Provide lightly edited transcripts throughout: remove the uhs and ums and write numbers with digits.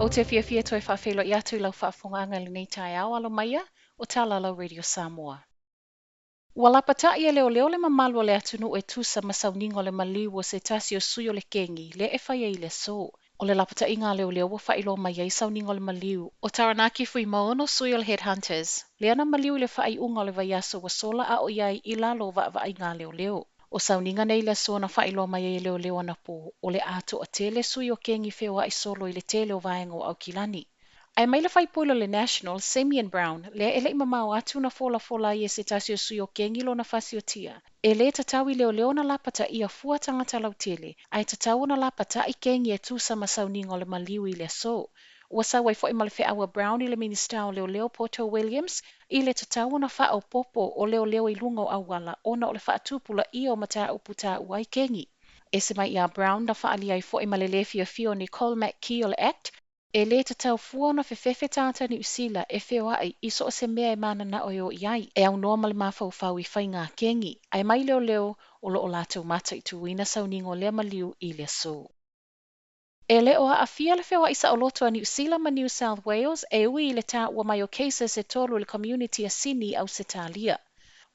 Ou te fiafia e toe faafeiloai atu i lau faafofogaaga i lenei taeao, alo maia o Talalau Radio Samoa. Ua lapata'i e leoleo le mamalu o le atunuu e tusa ma sauniga o le maliu o se tasi o sui o le kengi lea e faia i le aso. O le lapata'iga a leoleo ua faailoa mai ai sauniga o le maliu o Taranaki Fuimaono, sui o le Headhunters, lea na maliu i le faaiuga o le vaiaso ua sola a o i ai i lalo o vaavaaiga a leoleo. O sauniga nei i le aso na faailoa mai ai e leoleo anapo, o le a toatele sui o kengi feoa'i solo i le tele o vaega o Aukilani. Ae mai le faipule o le National, Simeon Brown, lea e le i mamao atu na folafola ai e se tasi o sui o kengi lona fasiotia, e lē tatau i leoleo ona lapataia fua tagata lautele, ae tatau ona lapata'i kengi e tusa ma sauniga o le maliu i le aso. Ua sau ai foi ma le feau a Brown i le Minisita o Leoleo Poto Williams i le tatau ona faaopoopo o leoleo i luga o auala ona o le faatupulaia o mataupu taua ai kengi. Ese mai iā Brown na faaalia ai foi ma le lē fiafia o Nicole McKee o le act, E lē tatau fua ona fefefe tagata Niu Sila e feoaʻi i so o se mea e mananao e o i ai, e aunoa ma le mafaufau i faiga kengi, ae mai leoleo o lo o latou mataituina sauniga o lea maliu i le aso. E le o aafia le feoaʻi saoloto a Niu Sila ma New South Wales e ui i le taua mai o cases e tolu i le community a Sini i Ausetalia.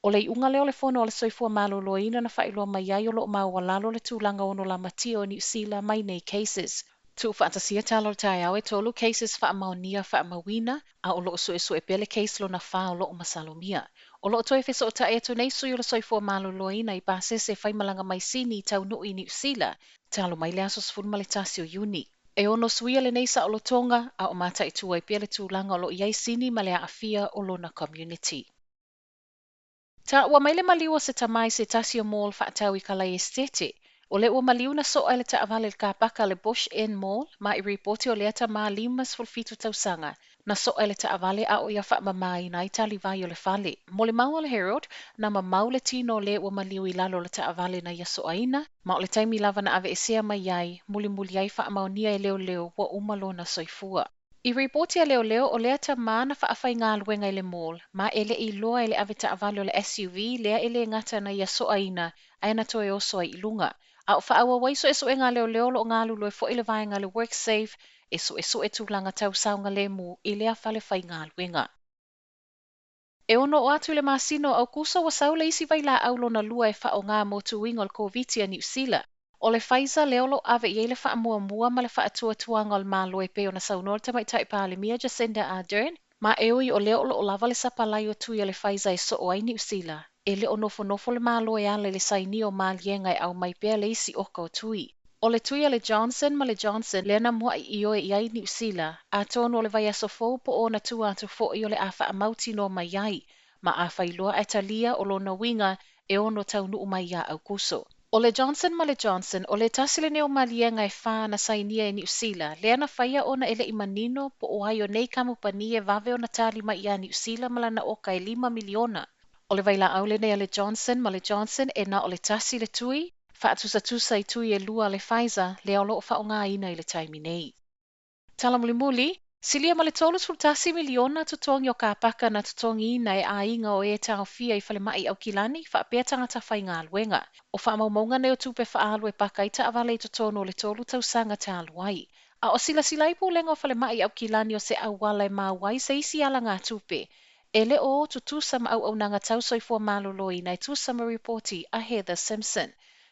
O le iuga lea o le Fono a le Soifua Maloloina na faailoa mai ai o lo o maualalo le tulaga ono lamatia o Niu Sila mai nei cases. Tuufaatasia tala o le taeao e tolu cases faamaonia faamauina, a o lo o suesue pea le case lona fa o lo o masalomia. O lo o toe fesootai atu nei sui o le Soifua Maloloina i pasese e faimalaga mai Sini i taunuu i Niu Sila, talu mai le aso 11 o Iuni. E ono suia lenei saolotoga, a o mataitu ai pea le tulaga o lo o i ai Sini ma le aafia o lona community. Taua mai le maliu o se tama i se tasi o mall faatau i kalai esitete. O lea ua maliu na soa e le taavale i le kapaka a le Bush Inn Mall ma i ripoti o lea tama 57 tausaga na soa e le taavale a o ia faamamaina ai talivai o le fale. Molimau a le Herald, na mamau le tino o le ua maliu i lalo o le taavale na ia soaina, ma o le taimi lava na aveesea mai ai, mulimuli ai faamaonia e leoleo ua uma lona soifua. I ripoti a leoleo o lea tama na faafaigaluega i le mall, ma e le i iloa e le avetaavale o le SUV lea e le gata na ia soaina ae na toe oso ai i luga. A o faaauau ai suesuega a leoleo o lo o galulue foi le vaega a le WorkSafe e suesue tulaga tau saogalemu i lea fale faigaluega. E ono oo atu i le masina o Aukuso ua sau le isi vailaau lona lua e faaaoga mo tuiga o le Koviti a Niu Sila. O le Pfizer lea o lo o ave i ai le faamuamua ma le faatuatuaga o le Malo e pei ona saunoa le Tamaitai Palemia Jacinda Ardern, ma e ui o lea o lo o lava le sapalai o tui a le Pfizer e soo ai Niu Sila, e le o nofonofo le Malo e ala i le sainia o maliega e aumai pea le isi oka o tui. O le tui a le Johnson ma le Johnson lea na muaʻi ioe i ai Niu Sila, atonu o le vaiaso fou po o ona tua atu foi o le a faamautinoa mai ai, ma afai loa ae talia o lona uiga e ono taunuu mai iā Aukuso. O le Johnson ma le Johnson, o le tasi lenei o maliega e fa na sainia e Niu Sila, lea na faia ona e le i manino po o ai o nei kamupani e vave ona tali mai iā Niu Sila ma lana oka e lima miliona. O le vailaau lenei a le Johnson ma le Johnson e na o le tasi le tui, faatusatusa i tui e lua a le Pfizer lea o lo o faaaogaina i le taimi nei. Tala mulimuli, silia ma le 31 miliona totogi o kapaka na totogiina e aiga o e taofia i falemai Aukilani faapea tagata faigaluega. O faamaumauga nei o tupe faaalu e paka ai taavale i totonu o le tolu tausaga talu ai. A o silasila ai Pulega o Falemai Aukilani o se auala e maua ai se isi alagatupe e le o o tutusa ma auaunaga tau soifua maloloina e tusa ma ripoti a Heather Simpson.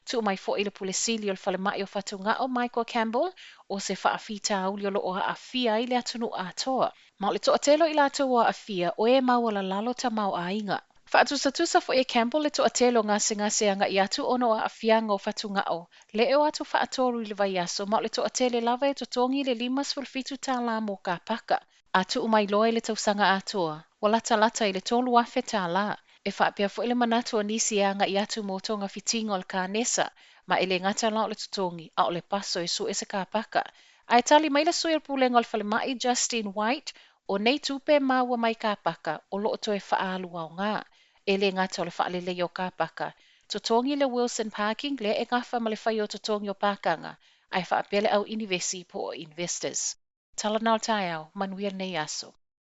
Tuu mai foi le Pule Sili o le Falemai o Fatugao Michael Campbell o se faafitauli o lo o aafia ai le atunuu atoa. Ma o le toatele o i latou o aafia o e maualalalo tamaoaiga. Faatusatusa foi e Campbell le toatele o gasegase agai atu ona o aafiaga o fatugao le e o atu faatolu i le vaiaso ma o le toatele lava e totogi le $57 mo kapaka. A tuu mai loa i le tausaga atoa, ua latalata i le $3,000. E faapea foi le manatu o nisi e agai atu mo togafitiga o le kanesa, ma e le gata la o le totogi, a o le paso e sue se kapaka. Ae tali mai le sui o le pulega o le falemai, Justine White, o nei tupe e maua mai kapaka o lo o toe faaalu aoga. E le gata o le faaleleia o kapaka, totogi le Wilson Parking lea e gafa ma le faia o totogi o pakaga, ae faapea le au inivesi po o investors. Tala na o le taeao, manuia lenei aso.